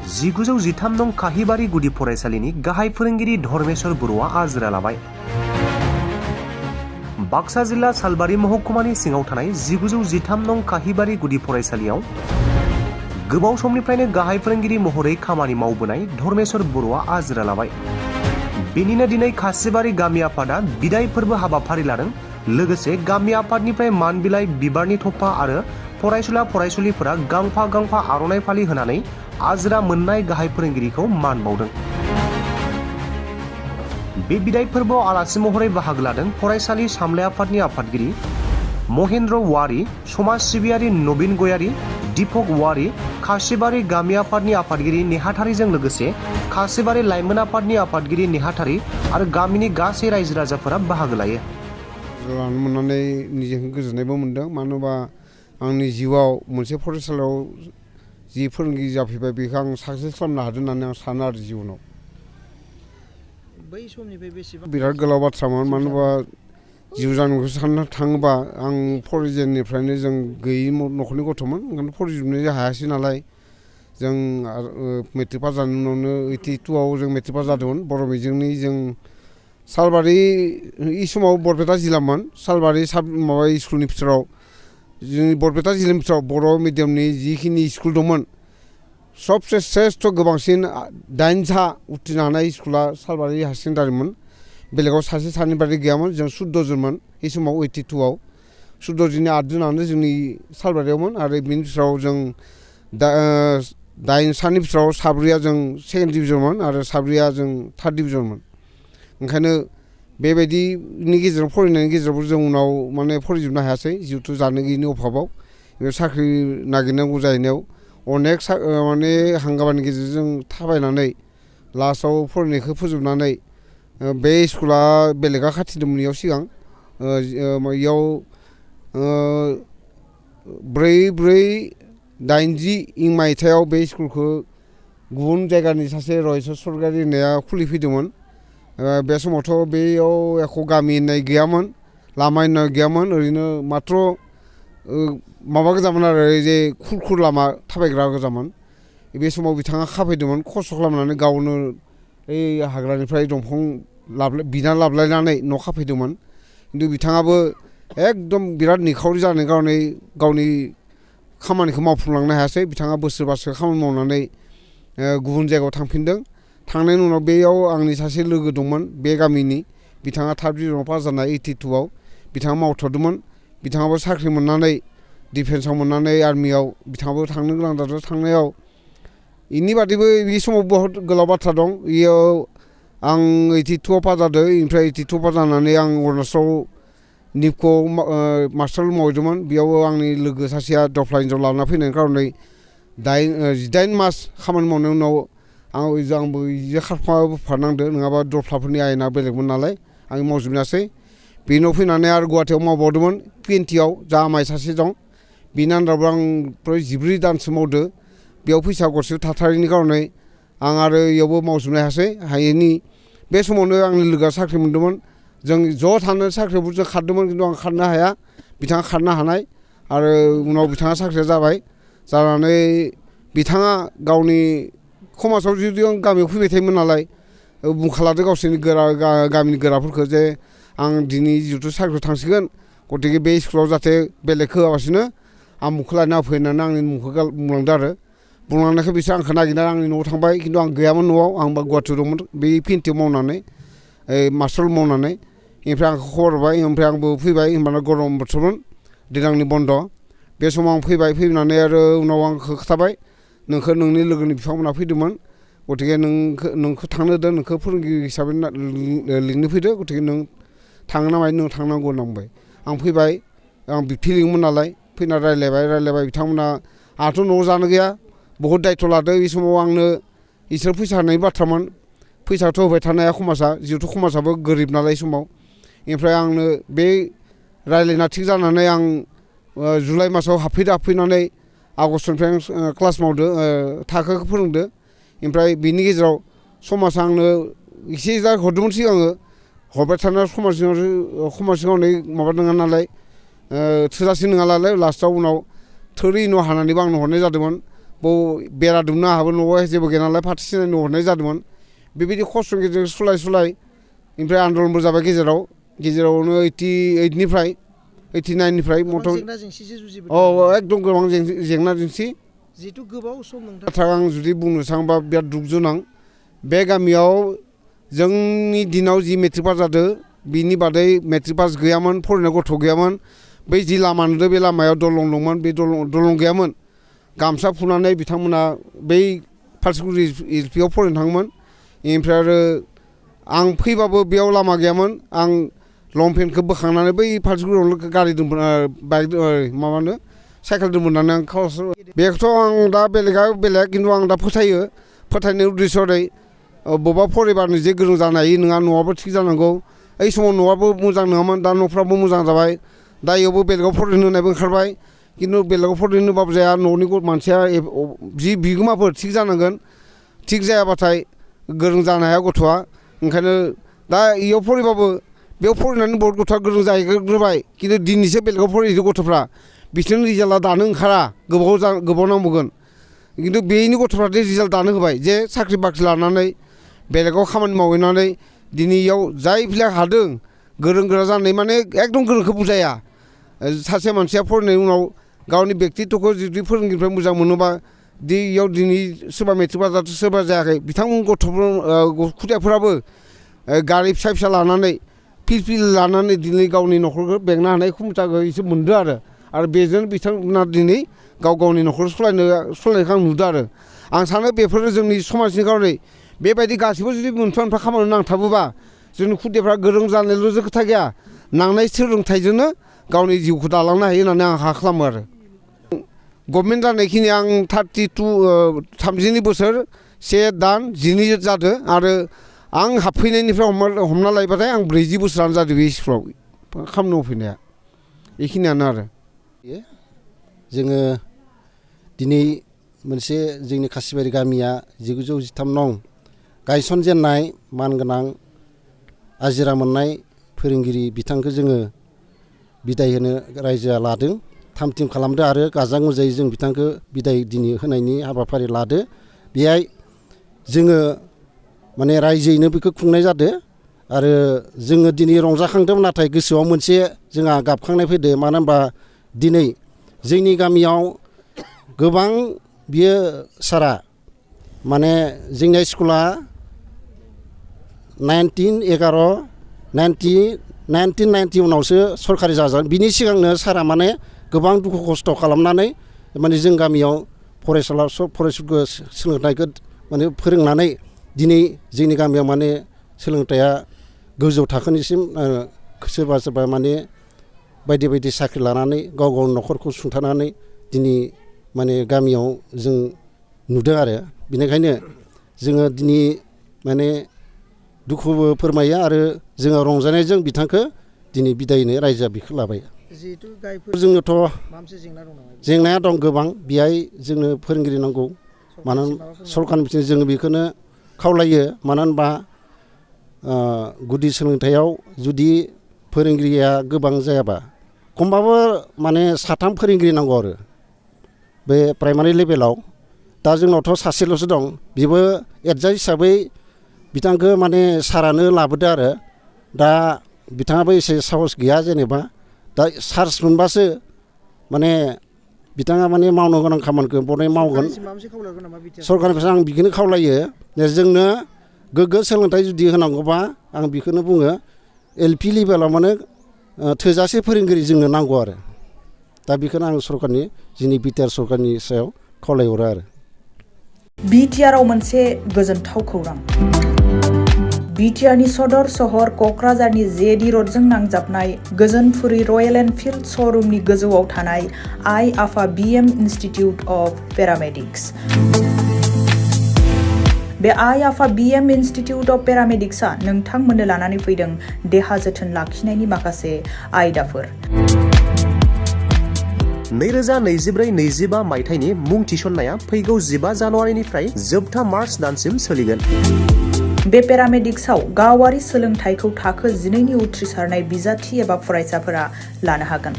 1913 नं काहि बारि गुदि फरायसालिनि गाहाय फोरोंगिरि धर्मेस्वर बर'आ आजिरा लाबाय। बाक्सा जिल्ला सालबारि महकुमानि सिङाव थानाय 1913 नं काहि बारि गुदि फरायसालियाव गोबाव समनिफ्रायनो गाहाय फोरोंगिरि महरै खामानि मावबोनाय धर्मेस्वर बर'आ आजिरा लाबाय। बेनिनो दिनै खासिबारि गामि आफादा बिदाय फोरबो हाबाफारि लादों। लोगोसे गामि आफादनिफ्राय मान बिलाइ, बिबारनि थफा आरो फरायसुला फरायसुलिफोरा गांफा गांफा आर'नाइ फालि होनानै आजिरा मोननाय गाहाय फोरोंगिरिखौ मान बावदों। बे बिदाय फोरबोआव आलासि महरै बाहागो लादों फरायसालि सामलाय आफादनि आफादगिरि महेन्द्र वारि, समाज सिबियारि नबिन गयारि, दीपक वारि, खासिबारि गामि आफादनि आफादगिरि नेहाथारिजों लोगोसे खासिबारि लाइमोन आफादनि आफादगिरि नेहाथारि आरो गामिनि गासै रायजो राजाफोरा बाहागो लायो। लानो मोननानै निजेखौ गोजोननायबो मोनदों। मानो होनबा आंनि जिउआव मोनसे फरायसालियाव जि फोरोंगिरि जाफैबाय बेखौ आं साक्सेस खालामनो हादों होननानै आं सानो आरो जिउनाव। बै समनिफ्राय बेसेबां बिराद गोलाव बाथ्रामोन। मानो होनबा जिउ जानायखौ साननो थाङोबा आं फरायजेननिफ्रायनो जों गैयि न'खरनि गथ'मोन, ओंखायनो फरायजोबनो हायासै नालाय। जों मेट्रिक पास जानायनि उनावनो 82आव जों मेट्रिक पास जादोंमोन बर' मिडियामनि। जों सालबारि इ समाव बरपेटा जिल्लामोन। सालबारि माबा स्कुलनि बिथोराव जोंनि बरपेटा जिल्लानि बिथोराव बर' मिडियामनि जिखिनि स्कुल दंमोन सबसे श्रेष्ठ गोबांसिन 8टा उथ्रिनो हानाय स्कुला सालबारि हायार सेकेन्डारिमोन। बेलेगाव सासे सानै बायदि गैयामोन। जों 14 जनमोन इ समाव 82आव। 14 जननि 8 जनानो जोंनि सालबारियावमोन आरो बिनि बिथोराव जों 8सानि बिथोराव 4या जों सेकेन्ड डिभिजनमोन आरो 4या जों थार्ड डिभिजनमोन। ओंखायनो बेबायदिनि गेजेराव फरायनायनि गेजेरावबो जों उनाव माने फरायजोबनो हायासै जिहेथु जानो गैयिनि अभाबाव। साख्रि नागिरनांगौ जाहैनायाव अनेक माने हांगामानि गेजेरजों थाबायनानै लास्टआव फरायनायखौ फोजोबनानै बे स्कुला बेलेगा खाथिदोंमोन इयाव सिगां। इयाव 4/4/80 मायथाइयाव बे स्कुलखौ गुबुन जायगानि सासे रयेस सरकारि होननाया खुलिफैदोंमोन। बे समावथ' बेयाव एख' गामि होननाय गैयामोन, लामा होननाय गैयामोन। ओरैनो माथ्र माबा गोजामोन आरो जे खुरखुर लामा थाबायग्रा गोजामोन। बे समाव बिथाङा खाफैदोंमोन खस्थ' खालामनानै गावनो ओइ हाग्रानिफ्राय दंफां बिना लाबोलायनानै न' खाफैदोंमोन। खिन्थु बिथाङाबो एकदम बिराद निखावरि जानायनि खारनै गावनि खामानिखौ मावफुंलांनो हायासै। बिथाङा बोसोरबासो खामानि मावनानै गुबुन जायगायाव थांफिनदों। थांनायनि उनाव बेयाव आंनि सासे लोगो दंमोन बे गामिनि, बिथाङा थार्ड डिभिजनाव पास जानाय 82आव बिथाङा मावथ'दोंमोन। बिथाङाबो साख्रि मोननानै डिफेन्सआव मोननानै आर्मियाव बिथाङाबो थांनो गोनां जादों। थांनायाव इनि बादैबो बे समाव बहुत गोलाव बाथ्रा दं। इयाव आं 82आव पास जादों। ओमफ्राय 82 पास जानानै आं अरुणाचलाव निपक'आव मास्टार मावहैदोंमोन। बेयाव आंनि लोगो सासेया दफ्ला हिनजाव लाना फैनायनि खारनै 18 मास खामानि मावनायनि उनाव आंबो बिदि खारफानांदों, नङाबा दफ्लाफोरनि आयेना बेलेगमोन नालाय आं मावजोबनासै। बेनि उनाव फैनानै आरो गुवाहाटियाव मावबावदोंमोन PNTआव जा आमाइ सासे दं। बेनि आन्दारावबो आं 14 दानसो मावदो। बेयाव फैसा गरसे थाथारिनि खारनै आं आरो इयावबो मावजोबनो हायैनि बे समावनो आंनि लोगोआ साख्रि मोन्दोंमोन। जों ज' थानानै साख्रियावबो जों खारदोंमोन, खिन्थु आं खारनो हाया, बिथाङा खारनो हानाय। आरो उनाव बिथाङा साख्रिया जाबाय। जानानै बिथाङा गावनि समाजाव जुदि आं गामियाव फैबाय थायोमोन नालाय बुंखालादो गावसोरनि गामिनि गोराफोरखौ जे आं दिनै जिहेथु साख्रियाव थांसिगोन, गतिके बे स्कुलाव जाहाथे बेलेगखौ होआलासिनो आमुखौ लायना होफै होननानै आंनि मुंखौ बुंलांदो आरो। बुंलांनायखाय बिसोर आंखौ नागिरनानै आंनि न'आव थांबाय। खिन्थु आं गैयामोन न'आव, आं गुवाहाटियाव दंमोन बे PNTआव मावनानै मास्टार मावनानै। ओमफ्राय आंखौ खबर हरबाय। ओमफ्राय आंबो फैबाय। होमबाना गरम बोथोरमोन, दैज्लांनि बन्द'। बे समाव आं फैबाय। फैनानै आरो उनाव आंखौ खोथाबाय नोंखौ नोंनि लोगोनि बिफांमोनहा फैदोंमोन, गतिके नोंखौ थांनो होदों, नोंखौ फोरोंगिरि हिसाबै लिंनो फैदो, गतिके नों थाङो ना मायो, नों थांनांगौ होनना बुंबाय। आं फैबाय। आं फिलिंमोन नालाय फैना रायज्लायबाय। बिथांमोना आंहाथ' न'आव जानो गैया, बहुद दायथ' लादो। बे समाव आंनो इसोर फैसा होनायनि बाथ्रामोन। फैसाथ' होबाय थानो हाया समाजा, जिहेथु समाजाबो गोरिब नालाय समाव। ओमफ्राय आंनो बे रायज्लायना थिग जानानै आं जुलाइ मासाव हाबफैनानै आगष्टनिफ्राय आं क्लास मावदो, थाखोखौ फोरोंदो। ओमफ्राय बिनि गेजेराव समाजा आंनो एसे हरदोंमोन सिगाङो, हरबाय थानाय समाज सिङावनो माबा नङा नालाय, थोजासे नङा नालाय लास्टआव उनाव थोरि न' हानानैबो आंनो हरनाय जादोंमोन। बेरा दुमनो हाबो न'आव जेबो गैया नालाय फाथो सिनायनो हरनाय जादोंमोन बेबायदि खस्थ'नि गेजेरजों सुलाय ओमफ्राय आन्दलनबो जाबाय गेजेरावनो 88निफ्राय 89निफ्राय गोबां जेंना जेंसिजों जुजिबोदों एकदम गोबां जेंना जेंसि जिहेथु गोबाव सम बाथ्रा आं जुदि बुंनो थाङोबा बिराद दुखुनां बे गामियाव जोंनि दिनाव जि मेट्रिक पास जादों बिनि बादै मेट्रिक पास गैयामोन फरायनाय गथ' गैयामोन बै जि लामा नुदों बे लामायाव दलं दंमोन बे दलं गैयामोन गामसा फुनानै बिथांमोना बै फालसिगुरि एलपिआव फरायनो थाङोमोन ओमफ्राय आरो आं फैबाबो बेयाव लामा गैयामोन आं लंपेन्टखौ बोखांनानै बै फालसिगुरियावनो गारि दंमोन बाइक माबानो साइकेल दंमोन होननानै आं क्लास बेखौथ' आं दा बेलेग खिन्थु आं दा फोथायनाय उद्देश्यरै बबेबा फरायबानो जे गोरों जानो हायो नङा न'आबो थिग जानांगौ ओइ समाव न'आबो मोजां नङामोन दा न'फ्राबो मोजां जाबाय दा इयावबो बेलेगाव फरायनो होनायबो ओंखारबाय खिन्थु बेलेगाव फरायनो होबाबो जाया न'नि मानसिया जि बिगोमाफोर थिग जानांगोन थिग जायाबाथाय गोरों जानो हाया गथ'आ ओंखायनो दा इयाव फरायबाबो बेयाव फरायनानै बहुत गथ'आ गोरों जाहैग्रोबाय खिन्थु दिनैसो बेलेगाव फरायहैदो गथ'फ्रा बिसोरनि रिजाल्टआ दानो ओंखारा गोबाव नांबावगोन खिन्थु बेनि गथ'फ्रा रिजाल्ट दानो होबाय जे साख्रि बाख्रि लानानै बेलेगाव खामानि मावहैनानै दिनै इयाव जाय फिला हादों गोरों गोरा जानाय माने एकदम गोरोंखौ बुजाया सासे मानसिया फरायनायनि उनाव गावनि बेक्तित्वखौ जुदि फोरोंगिरिनिफ्राय मोजां मोनोबा इयाव दिनै सोरबा मेट्रिक पास जादों सोरबा जायाखै बिथांमोन खुदियाफोराबो गारि फिसा लानानै फिल लानानै दिनै गावनि न'खरखौ बेंनो हानाय क्षमताखौ एसे मोनदों आरो बेजों बिथांमोना दिनै गावनि न'खरखौ सालायनायखौ आं नुदों आं सानो बेफोरो जोंनि समाजनि खारनै बेबायदि गासैबो जुदि मोनफा मोनफा खामानियाव नांथाबोबा जोंनि खुदियाफ्रा गोरों जानायल' खोथा गैया नांनाय सोलोंथाइजोंनो गावनि जिउखौ दालांनो हायो होननानै आं आसा खालामो आरो गभर्नमेन्ट जानायखिनि आं 30 बोसोर 1 दान 12 जादों आरो आं हाबफैनायनिफ्राय हमना लायोबाथाय आं 40 बोसोरानो जादों बे स्कुलाव खामानि मावफैनाया बेखिनियानो आरो जोङो दिनै मोनसे जोंनि खासिबारि गामिया 1913 नं गायसनजेननाय मानगोनां आजिरा मोननाय फोरोंगिरि बिथांखौ जोङो बिदाय होनो रायजोआ लादों थाम थिम खालामदो आरो गाजा गोमजायै जों बिथांखौ बिदाय दिनै होनायनि हाबाफारि लादो बेहाय जोङो माने रायजोयैनो बेखौ खुंनाय जादों आरो जोङो दिनै रंजाखांदों नाथाय गोसोआव मोनसे जोंहा गाबखांनाय फैदो मानो होनबा दिनै जोंनि गामियाव गोबां बियो सारा माने जोंनि स्कुला 1990 उनावसो सरकारि जाजादों बिनि सिगांनो सारा माने गोबां दुखु खस्थ' खालामनानै माने जों गामियाव फरायसाफोरखौ सोलोंथाइखौ माने फोरोंनानै दिनै जोंनि गामियाव माने सोलोंथाइया गोजौ थाखोनिसिम सोरबा माने बायदि साख्रि लानानै गावनि न'खरखौ सुंथानानै दिनै माने गामियाव जों नुदों आरो बेनिखायनो जोङो दिनै माने दुखुबो फोरमायो आरो जोङो रंजानायजों बिथांखौ दिनै बिदायनो रायजोआ बिखौ लाबाय जोङोथ' जेंनाया दं गोबां बेहाय जोंनो फोरोंगिरि नांगौ मानो सरकारनिफ्राय जोङो बेखौनो खावलायो मानो होनबा गुदि सोलोंथाइयाव जुदि फोरोंगिरिया गोबां जायाबा खमबाबो माने 3 फोरोंगिरि नांगौ आरो बे प्राइमारि लेभेलाव दा जोंनावथ' सासेल'सो दं बेबो एडजास्ट हिसाबै बिथांखौ माने सारानो लाबोदो आरो दा बिथाङाबो एसे साहस गैया जेनेबा दा सार्स मोनबासो माने बिथाङा माने मावनो गोनां खामानिखौ बनाय मावगोन सरकारनिफ्राय आं बेखौनो खावलायो जोंनो गोग्गो सोलोंथाइ जुदि होनांगौबा आं बेखौनो बुङो एलपि लेभेलाव माने थोजासे फोरोंगिरि जोंनो नांगौ आरो दा बेखौनो आं सरकारनि जोंनि बिटिआर सरकारनि सायाव खावलायहरो आरो बिटिआरआव मोनसे गोजोनथाव खौरां बिटिआरनि सदर सहर क'क्राझारनि जेडि रडजों नांजाबनाय गोजोनपुरी रयेल एनफिल्ड श'रुमनि गोजौआव थानाय आइ आफा बिएम इनस्टिट्युट अफ पेरामेडिक्स बे आइ आफा बिएम इनस्टिट्युट अफ पेरामेडिक्सआ नोंथांमोननो लानानै फैदों देहा जोथोन लाखिनायनि माखासे आयदाफोर 2024-25 मायथाइनि मुं थिसननाया फैगौ 15 जानुवारिनिफ्राय जोबथा मार्च दानसिम सोलिगोन बे पेरामेडिक्सआव गावारि सोलोंथाइखौ थाखो 12नि उथ्रिसारनाय बिजाथि एबा फरायसाफोरा लानो हागोन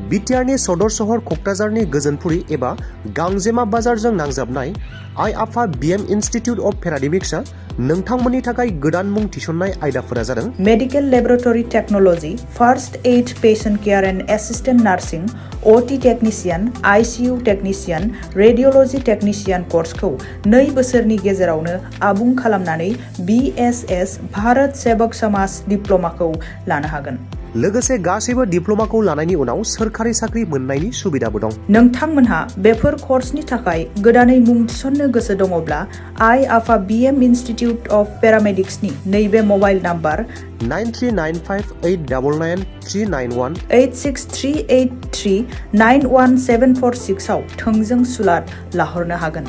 बिटिआरनि सदर सहर क'क्राझारनि गोजोनपुरी एबा गांजेमा बाजारजों नांजाबनाय आइ आफा बिएम इनस्टिट्यूट अफ पेरामेडिक्सआ नोंथांमोननि थाखाय गोदान मुं थिसननाय आयदाफोरा जादों medical laboratory technology, first aid patient care and assistant nursing, OT technician, ICU technician, radiology technician कोर्सखौ 2 बोसोरनि गेजेरावनो आबुं खालामनानै बीएसएस भारत सेवक समाज डिप्लोमाखौ लानो हागोन। लोगोसे गासैबो डिप्लोमाखौ लानायनि उनाव सोरखारि साख्रि मोननायनि सुबिदाबो दं। नोंथांमोनहा बेफोर कर्सनि थाखाय गोदानै मुं थिसननो गोसो दङब्ला आइ आफा बिएम इनस्टिट्यूट अफ पेरामेडिक्सनि नैबे मबाइल नाम्बार 9395899391 86383917446 आव थोंजों सुलाद लाहरनो हागोन।